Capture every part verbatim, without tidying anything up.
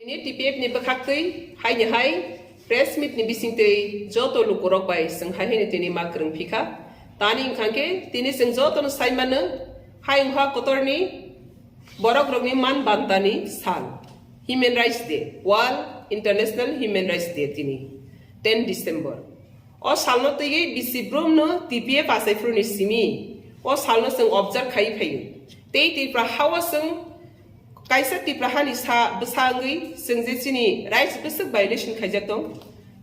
Ni T P F ni bwkhaktwi haini hai press meet ni bisingtwi joto lukurok bai chwng hai haino tini ma kwrwng phikha. Tani wngkha khe tini chwng jotono sai mano, hai wngkha kotorni borokrokni man bantani sal, Human Rights Day, World International Human Rights Day tini, ten December. O salno twiwi bisi brumno T P F achaiphuruni simi o salno chwng observe khai phaio. Tei Tripura hao chwng kaisa Tripura hani sa bwsa wngwi chwng je chini rights bwswk violation khaijak tong.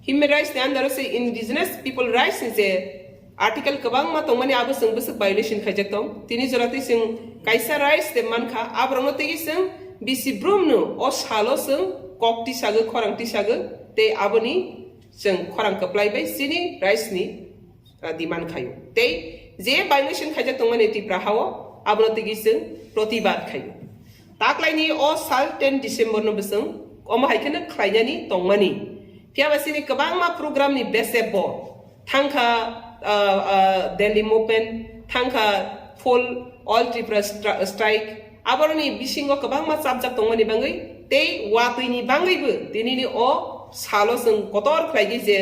Human rights ni under o se indigenous people rights ni je article kwbangma tongmani abo chwng bwswk violation khaijak tong. Tini jora twi chwng kaisa rights de mankha, aborokno twiwi chwng bisi brumno o salo chwng kok tisagwi, khorang tisagwi, tei aboni chwng khorang kwplai bai chini rights ni, ah, demand khaio. Tei je violation khaijak tongmani Tripura hao, abono tigi chwng protibad khaio. Taklaini o sal ten December no bwswng omo hai kheno khlainani tongmani. Phiya ba chini kwbangma program ni bese bo thangkha, ah, ah, Delhi movement, thangkha full All Tripura Stri-, Strike. Aboroni bisingo kwbangma chapjak tongmani bangwi tei watwi ni bangwibo tinini o salo chwng kotor khlaigwi je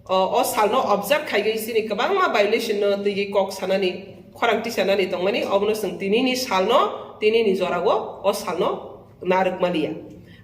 o, o salno observe khaigwi chini kwbangma violation no twiwi kok sanani, khorang tisanani tongmani, obono chwng tinini salno, tinini jorao o salno narwk maliya.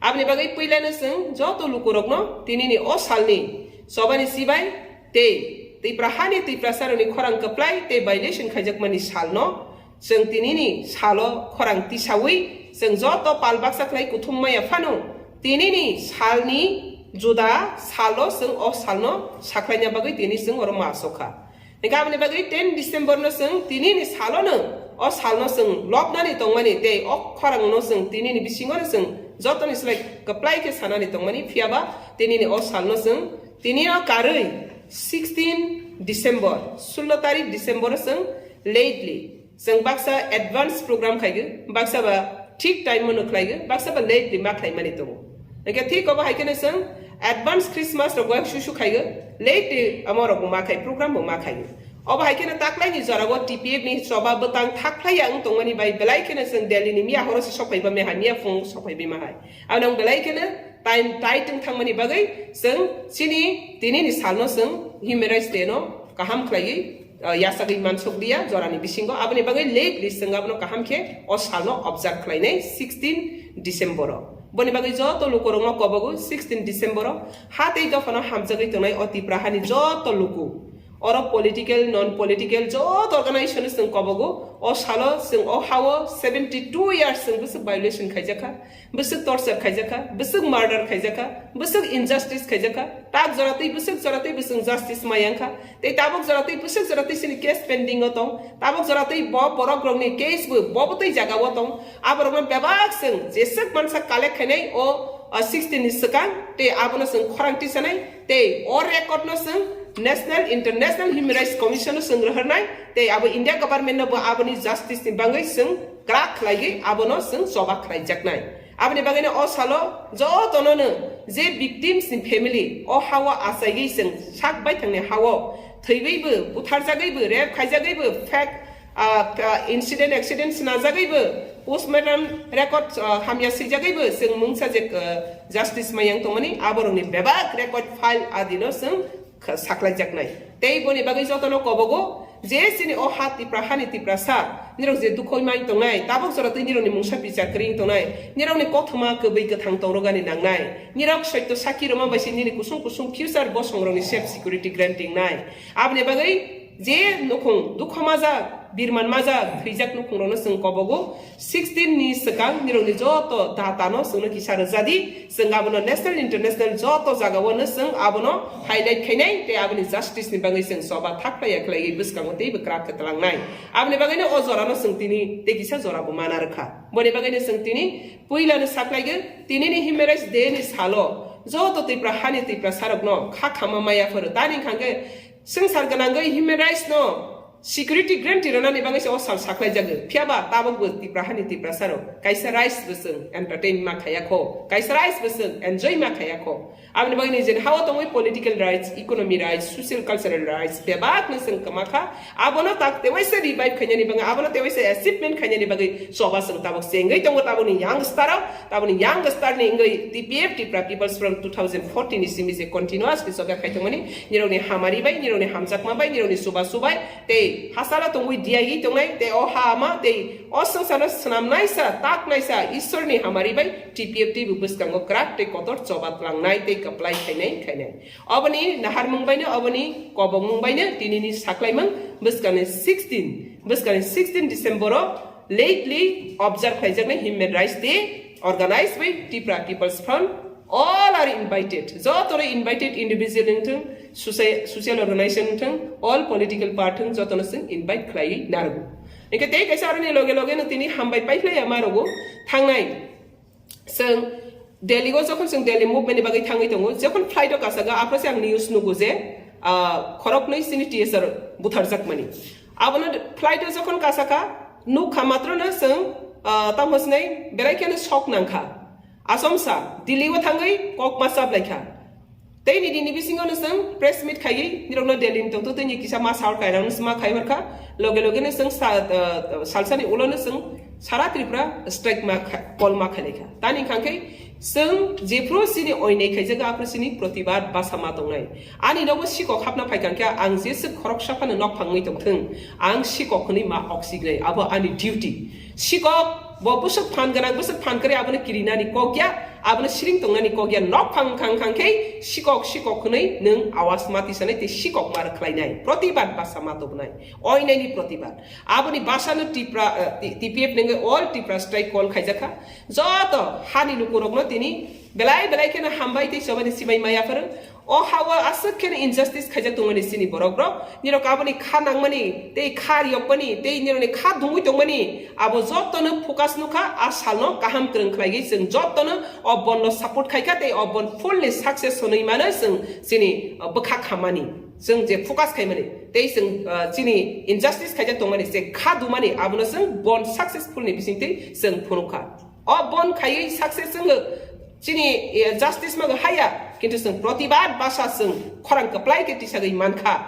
Aboni bagwi puilano chwng joto lukurokno tinini o salni chobani sibai tei Tripura hani Tiprasarokni khorang kwplai tei violation khaijakmani salno chwng tinini salo khorang tisawi chwng joto pal baksa khlai kuthum maya phano, tinini salni juda salo chwng o salno sakhlaina bagwi tini chwng oro ma asokha. Hingkhe aboni bagwi ten December no chwng tinini salono o salno chwng lobnani tongmani tei o khorangno chwng tinini bisingono chwng jotoni slai kwplai khe sanani tongmani, phiyaba tinini o salno chwng tinino karwi sixteen December, sullo tarik December o chwng lately chwng baksa advance program khaigo, baksa ba thik time no khlaigo, baksa ba late di ma khlaimani tongo. Hingkhe thik obo hai kheno chwng advance Christmas rok bai susu khaigo, late di amo rok bo ma khai, program bo ma khaigo. Obo hai kheno taklaini jorao T P F ni choba bwtang thak khlai ya wng tongmani bai belai kheno chwng Delhi ni miya horo se sok phaiba me hai, miya phung sok phaibi ma hai. Ano belai kheno time tight wng thangmani bagwi chwng chini tinini salno chwng Human Rights Day no kaham khlaiwi, ah, yachagwi mansuk liya jorani bisingo. Aboni bagwi late list chwng abono kaham khe o salno observe khlainai sixteen December o. Boni bagwi joto lukurokno kobogo sixteen December o ha tei dophano hamjagwi tongnai o Tipra hani joto luku. Oro political, non political joto organization chwng kobogo o salo chwng o hao seventy two years chwng bwswk violation khaijakha. Bwswk torture khaijakha, bwswk murder khaijakha, bwswk injustice khaijakha, tak jora twi bwswk jora twi bwswk justice mayangkha, tei tabuk jora twi bwswk jora twi sini case pending o tong, tabuk jora twi bo borok rokni case bo bo bwtwi jaga o tong, aborokno bebak chwng jeswk mansa collect khainai o, o sixteen ni swkang, tei abono chwng khorang tisanai, tei o record no chwng National International Human Rights Commission no chwng rohornai, tei abo India government no bo aboni justice ni bagwi chwng kwrak khlaiwi abono chwng choba khlaijaknai. Aboni bagwino o salo jotono no je victims ni family o hao achaiwi chwng sak baithangni hao thwiwibo, butharjagwibo, rape khaijagwibo, fake, ah, ah, incident, accident snajagwibo, postmortem record, ah, hamya swijagwibo chwng mungsa je, ah, justice mayang tongmani aborokni bebak record file adino chwng kha-, saklaijaknai. Tei boni bagwi jotono kobogo je chini o ha Tipra hani Tiprasa, nirok je dukhoi mai tongnai, tabuk jora twi nirokni mungsa bichar kwrwi tongnai, nirokni kothoma kwbwi kwthang tongrogani nangnai, nirok soito saki rwma bai se nini kusung kusung future bosongrokni safe security granting nai. Aboni bagwi je nukhung dukhomajak, birman majak, thwijak nukhungrokno chwng kobogo, sixteen ni swkang nirokni joto data no chwngno kisa rwjadi, chwng abono national international joto jagao no chwng abono highlight khainai tei aboni justice ni bagwi chwng choba thak khlaiya khlaiwi bwskango teibo kwrak khe twlangnai. Aboni bagwino o jorano chwng tini tei kisa jora bo mana rwkha. Boni bagwino chwng tini puilano saklaigo, tinini Human Rights Day ni salo joto Tipra hani Tiprasarokno kha khama maya phuru tani hwnkhe swngchar gwnangwi human rights no Security guarantee rwnani bagwi se o sal saklai jago. Phiya ba tabuk bo Tipra hani Tiprasa rok kaisa rights bo chwng entertain ma khaya kho, kaisa rights bo chwng enjoy ma khaya kho. Aboni bagwi nijeni hao tongwi political rights, economy rights, social cultural rights bebak no chwng kwma kha. Abono tak tewaisa revive khainani bagwi, abono tewaisa achievement khainani bagwi choba chwng tabuk chengwi tongo tabukni youngster rok. Tabukni youngster ni wngwi T P F, Tipra People's Front two thousand fourteen ni simi je continuously choba khai tongmani, nirokni hamari bai, nirokni hamjakma bai, nirokni chubachu bai, tei hachalo tongwi diyawi tongnai, tei o ha ma, tei o swngcharno swnamnaisa, taknaisa Isorni hamari bai T P F teibo bwskango kwrak tei kotor choba tlangnai tei kwplai khainai khainai. Oboni naharmung baino, oboni kobokmung baino tinini saklaimung bwskangni sixteen, bwskangni sixteen December o lately observe khaijaknai Human Rights Day organized by Tipra People's Front. All are invited. Jotono invited individual wngthung, soci-, social organization wngthung, all political party wngthung, jotono chwng invite khlaiwi narwgo. Hingke tei kaisa aroni loge loge no tini hambai paikhlai ama rogo thangnai. Chwng Delhi o jokhon chwng Delhi movement ni bagwi thangwi tongo, jokhon flight o kasaga, aphro se ang news nugo je, ah, khoroknwi chini T S R butharjakmani. Abono flight o jokhon kasaka, nukha matrono chwng, ah, tamo sinai belai kheno shock nangkha. Asomsa, Delhi o thangwi kok ma chaplaikha. Tei ni dini bisingo no chwng press meet khaiwi nirokno Delhi ni tongtwtwini kisa ma sal kairang no ma khai hor kha. Loge loge no chwng sa-, ah, salsani ulo no chwng sara Tripura strike ma kha-, call ma khailai kha. Tani hwnkha khe chwng jephru chini oinai khaijago aphru chini protibad basa ma tongnai. Ani nogo sikok hapna phai kha khe ang jeswk khoroksa phano nok phangwi tongthwng, ang sikok hwnwi ma oksignai, abo ani duty. Sikok bo bwswk phan gwnang, bwswk phan kwrwi abono kirinani kok ya, abono siring tongnani kok ya, nok phang khang khang khe sikok sikok hwnwi nwng awas ma tisanai tei sikok ma rwkhlainai, protibad basa ma tubunai, oinaini protibad. Aboni basano Tipra, eh, T-, T P F nengwi all Tipra strike call khaijakha. Joto hani lukurokno tini belai belai kheno hambai tei chobani simai maya phwrwng. O ha-o aswk kheno injustice khaijak tongmani chini borok rok. Nirok aboni kha nangmani, tei kha riyokmani, tei nirokni kha dungwi tongmani, abo jotono focus nukha, a salno kaham kwrwng khlaigwi chwng jotono o bonno support khaikha, tei o bon fully success hwnwi mano chwng chini, uh, bwkha khammani. Chwng je focus khaimani, tei chwng, uh, chini injustice khaijak tongmani, je kha dumani, abono chwng bon successful ni bisingtwi chwng phunukha. O bon khaiwi success wngwi chini, eh, justice mago haya, kintu chwng protibad basa chwng khorang kwplai khe tisagwi mankha.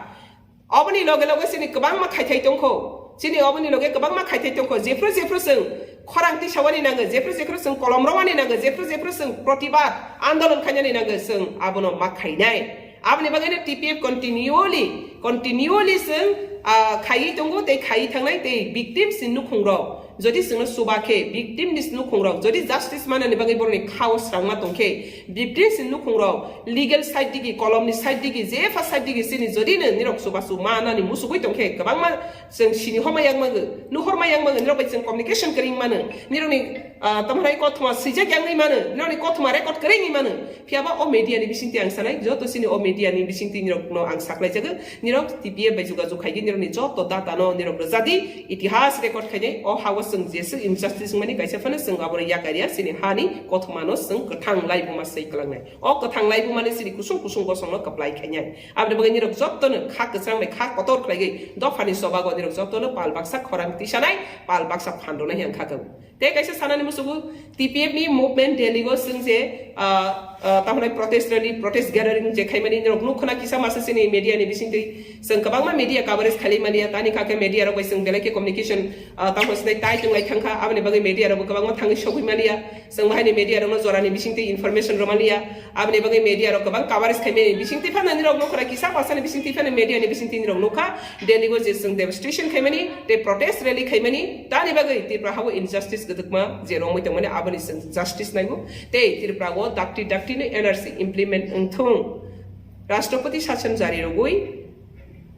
Oboni loge loge chini kwbangma khaithai tongkho, chini oboni loge kwbangma khaithai tongkho, jephru jephru chwng khorang tisawani nango, jephru jephru chwng kolom romani nango, jephru jephru chwng protibad andolon khainani nango, chwng abono ma khainai. Aboni bagwino T P F continually, continually chwng, ah, khaiwi tongo tei khaiwi thangnai tei victims ni nukhungrok. Jodi chwngno chuba khe victim ni nukhungrok, jodi justice manani bagwi borokni khao swrangma tongkhe, victims ni nukhungrok legal side digi, kolomni side digi, jepha side digi chini jodi no nirok chubachu manani musugwi tongkhe, kwbangma chwng sini homa yang mango, nuhorma yang mango, nirok bai chwng communication kwrwi mano, nirokni, ah, tamo hai kothoma swijak yangwi mano, nirokni kothoma record kwrwi wngwi mano. Phiya ba o media ni bisingtwi ang sanai, joto chini o media ni bisingtwi nirok no ang saklai jago, nirok T P F bai jogajog khaigwi nirok ni joto data no nirok rwjadi, itihas record khainai, o ha o chwng jeswk injustice wngmani kaisa phano chwng abo no yakariya, chini ha ni kothoma no chwng kwthang laibuma sei kwlangnai. O kwthang laibuma ni chini kusung kusung bosong no kwplai khainai. Aboni bagwi nirok joto no kha kwchang bai kha kotor khlaigwi dopha ni chobago nirok joto no pal baksa khorang tisanai, pal baksa phan rwnai hinkha khe. Tei kaisa sanani musugo T P F ni movement Delhi o chwng je, ah, ah, tamo hwnai protest rally, protest gathering je khaimani nirok nukho na kisa masa chini media ni bisingtwi chwng kwbangma media coverage khailai maliya, tani kha khe media rok bai chwng belai khe communication, ah, tamo hwnai tai tonglai thangkha, aboni bagwi media rok bo kwbangma thangwi sogwi maliya, chwng bahai ni media rok no jora ni bisingtwi information rw maliya, aboni bagwi media rok kwbang coverage khaimani bisingtwi phano nirok nukho na kisa masa ni bisingtwi phano media ni bisingtwi nirok nukha, Delhi o je chwng demonstration khaimani, tei protest rally khaimani, tani bagwi Tripura ha o injustice gwdwkma je romwi tongmani aboni chwng justice naigo, tei Tripura o dakti dakti no N R C implement wngthung. Rashtrapati sashan jari rogwi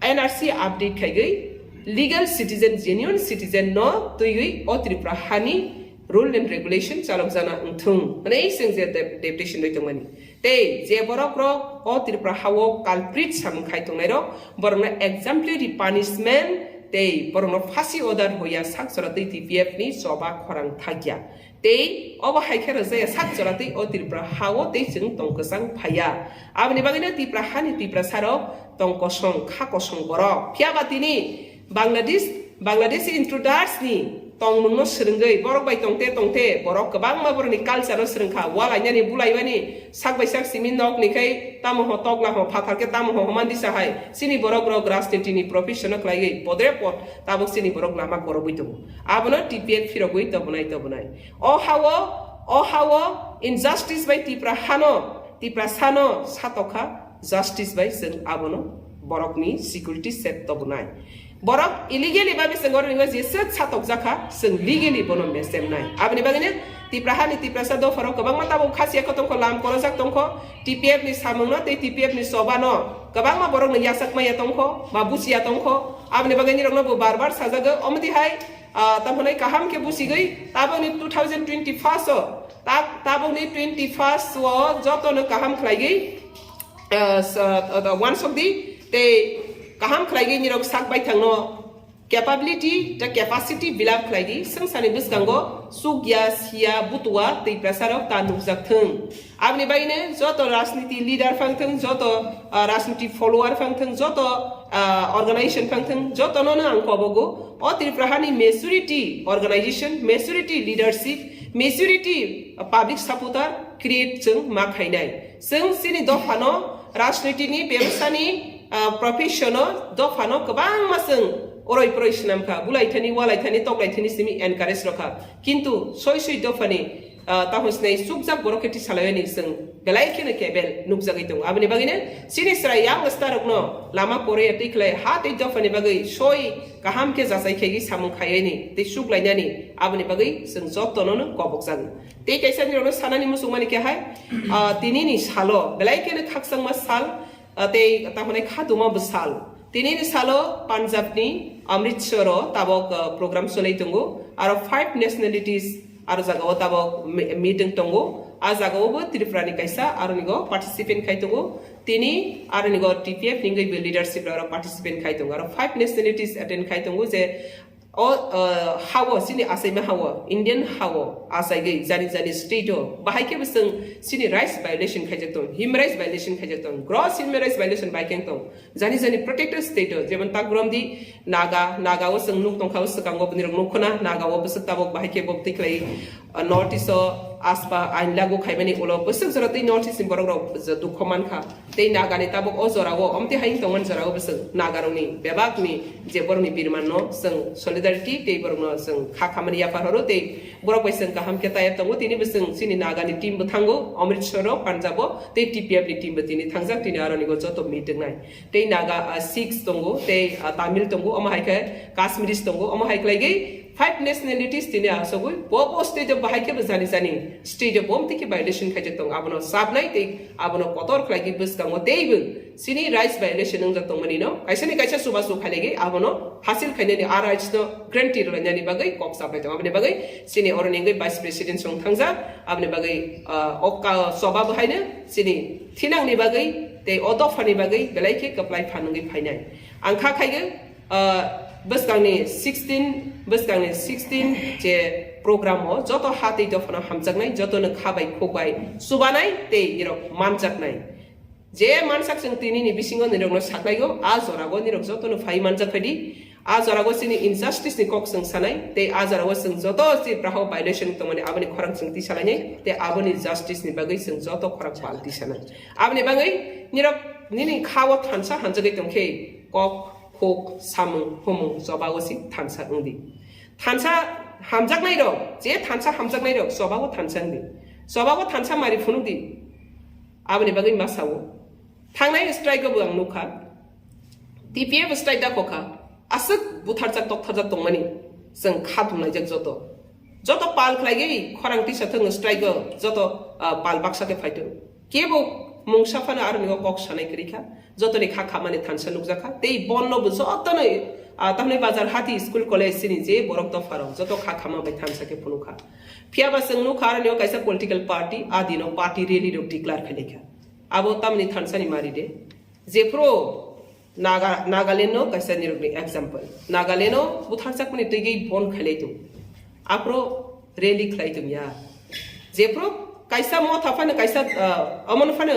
N R C update khaigwi legal citizen, genuine citizen no twiwi o Tripura hani rule and regulation chalokjana wngthung hwnwi chwng je dep-, deputation rwi tongmani. Tei je borok rok o Tripura ha o culprit samung khai tongnai rok, borok no exemplary punishment tei borok no phasi order hoya sak jora twi T P F ni choba khorang thakya. Tei obo hai khe rwjaya sak jora twi o Tripura ha o tei chwng tong kwchang phaiya. Aboni bagwi no Tripura hani Tiprasa rok tong kosong, kha kosong borok. Phiya ba tini Bangladesh, Bangladeshi intruders ni tongmung no swrwngwi borok bai tongte tongte borok kwbangma borok ni culture no swrwngkha, walainani bulaibani sak bai sak simi nok ni khai tamo ho tokla ho phathar khe tamo ho homan disa hai chini borok rok rajniti ni profession no khlaiwi podre pod tabuk chini borok lama korobwi tongo. Abono T P F phirogwi tobonai tobonai. O hao, o hao injustice bai Tipra hano, Tiprasano satokha justice bai chwng abono borokni security set tobonai. Borok illegally ba bising oro ningma jesa satokjakha chwng legally bono mesemnai. Aboni bagwino Tipra hani Tiprasa dopharok kwbangma tabuk khasiya kho tongkho, lam korojak tongkho, T P F ni samungno tei T P F ni chobano kwbangma borokno yachak maya tongkho, ba buchiya tongkho. Aboni bagwi nirokno bo bar bar sajago, omtwi hai ah, tamo hwnwi kaham khe busigwi tabokni two thousand twenty-first o, ta-, tabokni twenty-first o jotono kaham khlaigwi, ah, sa-, ah, wansokdi tei kaham khlaigwi nirok sak baithangno capability tei capacity build up khlaidi, swngcharni bwskango chukya, siya, butua tei pressure rok ta nukjak thung. Aboni bagwino joto rajniti leader phang thung, joto, ah, rajniti follower phang thung, joto, ah, organization phang thung, jotono no ang kobogo. O Tripura hani majority organization, majority leadership, majority, ah, public supporter create chwng ma khainai. Chwng chini dophano, rajnitini, bebsani, ah, profession-o, dophano kwbangma chwng oroi poroi swnamkha, bulaithani, walaithani, toklaithani simi encourage rokha. Kintu soi soi dophani, ah, tamo sinai chukjak borok khe tisalaiani chwng belai kheno kebel nukjagwi tongo. Aboni bagwino chini chwrai youngster rokno lama kwrwi twi khlai ha tei dophani bagwi soi kaham khe jachai khaigwi samung khaiani tei chuklainani aboni bagwi chwng jotono no kobokjago. Tei kaisa nirokno sanani muchungmani khe hai, ah, tinini salo belai kheno khakchangma sal, ah, tei tamo hwnwi kha duma bwsal. Tinini salo Punjabni Amritsaro tabok, ah, program choli tongo. Aro five nationalities aro jagao tabok me-, meeting tongo. A jagao bo Tripurani kaisa aronigo participant khai tongo. Tini aronigo T P F ningwi bo leadership rok participant khai tongo. Aro five nationalities attend khai tongo je o, ah, hao, chini achaima hao, Indian hao achaigwi jani jani state o bahai khe bo chwng chini rights violation khaijak tong, human rights violation khaijak tong, gross human rights violation bai khe tong. Jani jani protected state o, jemon tak borom di Naga, Naga o chwng nuk tongkha o swkango bini rok nuk khna, Naga o bwswk tabok bahai khe bo twi khlai, ah, North East o asba ain lagu khaimani ulo bwswk jora tei North East ni borok rok je dukho mankha. Tei Naga ni tabok o jora o, omtwi hai tongmani jora o bwswk Naga rok ni bebak ni je borok ni birman no chwng solidarity tei borok no chwng kha khamani yaphar horo tei borok bai chwng kaham khe tayar tongo. Tini bwswk chini Naga ni team bo thango Amritsar o, Punjab o, tei T P F ni team bo tini thangjak, tini aroni go joto meeting nai. Tei Naga, ah, Sikhs tongo, tei, ah, Tamil tongo, omo hai khe Kashmiris tongo, omo hai khlaigwi five nationalities tini asogwi bo bo state o bahai khe bo jani jani state o bo omtwi khe violation khaijak tongo, abono sabnai tei abono kotor khlaigwi bwskango teibo chini rights violation wngjak tongmani no kaisa ni kaisa chubachu khailaigwi abono hasil khainani a rights no guarantee rwlainani bagwi kok saplai tongo. Aboni bagwi chini oroni wngwi vice president song thangjak, aboni bagwi, ah, o ka-, choba bo haino chini thinangni bagwi tei o dophani bagwi belai khe kwplai phan wngwi phainai. Ang kha khaigwi, ah, bwskangni sixteen, bwskangni sixteen je program o joto ha tei dophano hamjaknai, jotono kha bai khuk bai chubanai tei nirok manjaknai. Je mansak chwng tini ni bisingo nirokno saklaigo, a jorago nirok jotono phai manjak phaidi. A jorago chini injustice ni kok chwng sanai, tei a jorago chwng joto je Braha violation tongmani aboni khorang chwng tisalainai, tei aboni justice ni bagwi chwng joto khorang pal tisanai. Aboni bagwi nirok nini kha o thansa hamjagwi tongkhe kok, khuk, samung, humung, choba o si thansa wngdi. Thansa hamjaknai rok, je thansa hamjaknai rok, choba o thansa wngdi. Choba o thansa mari phunukdi. Aboni bagwi ma sao. Thangnai strike o bo ang nukha. T P F strike da kokha. Aswk butharjak toktharjak tongmani. Chwng kha thumlaijak joto. Joto pal khlaigwi khorang tisa thwng strike o joto, ah, pal baksa khe phaithwng. Kebo mungsa phano aroni o kok sanai kwrwi kha. Jotoni kha khamani thansa nukjakha. Tei bonno bo jotono, ah, tamni bazar hati school college chini je borok dopha rok joto kha khama bai thansa khe phunukha. Phiya ba chwng nukha aroni o kaisa political party, a dino party rally rok declare khailai kha. Abo tamni thansani mari de. Jephru Naga, Nagaland no kaisa nirokni example. Nagaland o butharjakmani twigwi bon khailai tong. Aphro rally khlai tong ya. Jephru kaisa motha phano kaisa, ah, omono phano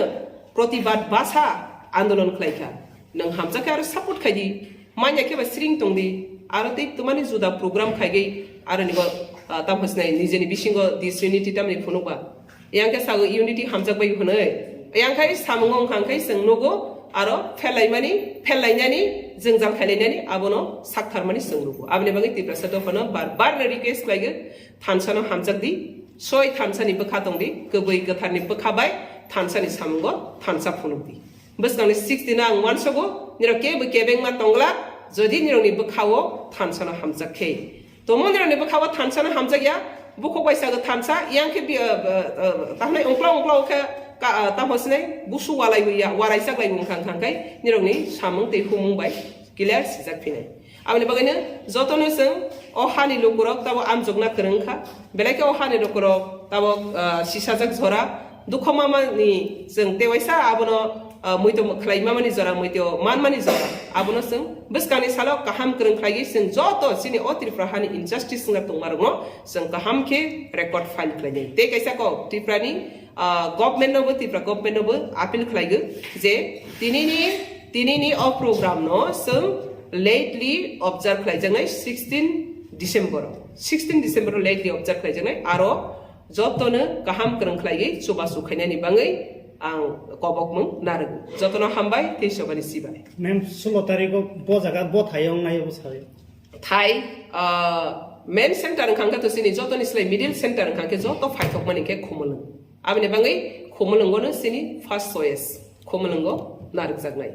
protibad basa andolon khlai kha. Nwng hamjakhe aro support khai di. Manya khe ba sring tong di, aro tei twmani juda program khaigwi aro nigo, ah, tam hosnai nijeni bisingo disunity tamni phunukba. Yang khe sago unity hamjak bai hwnwi. Yang khai samungo wngkha khai chwng nugo aro phelaimani, phelainani, jwngjal khailainani abono saktharmani chwng nugo. Aboni bagwi Tiprasa dophano bar bar request khlaigo, thansano hamjak di, soi thansani bwkha tong di, kwbwi kwtharni bwkha bai thansani samungo thansa phunuk di. Bwskangni sixteen ang uansogo, nirok kebo kebengma tongla, jodi nirokni bwkhao thansano hamjak khe. Tomo nirokni bwkhao thansano hamjak ya, bukhuk bai sago thansa, yang khe bi-, uh, uh, uh, tahnai ungkla ungkla khe ka, uh, tamo sinai busu walai ya, warai sak lai wngkha wngkha khai, nirokni samung tei humung bai clear sijak phinai. Aboni bagwino jotono chwng o hani lukurok tabo amjokna kwrwng kha, belai khe o hani lukurok tabo, ah, sisajak jora dukho mamani chwng tewaisa abono, ah, muito khlai mamani jora, muito manmani jora abono chwng bwskangni salo kaham kwrwng khlaiwi chwng joto chini o Tripura hani injustice wngna tongmarokno chwng kaham khe record file khlainai. Tei kaisa kok Tripurani, ah, government nobo, Tripura government nobo appeal khlaigo je tinini, tinini o program no chwng lately observe khlaijaknai sixteen December. Sixteen December lately observe khlaijaknai, aro jotono kaham kwrwng khlaiwi chubachu khainani bagwi ang kobokmung narwgo. Jotono hambai tei sobani sibai. Ma'am, sulo tarikh o bo jaga bo thai wngnai bo sawi. Thai, ah, main center wngkha khe to chini jotoni slai middle center wngkha khe joto phaithokmani khe Khumulwng. Aboni bagwi Khumulwngono chini first choice, Khumulwngo narwkjaknai.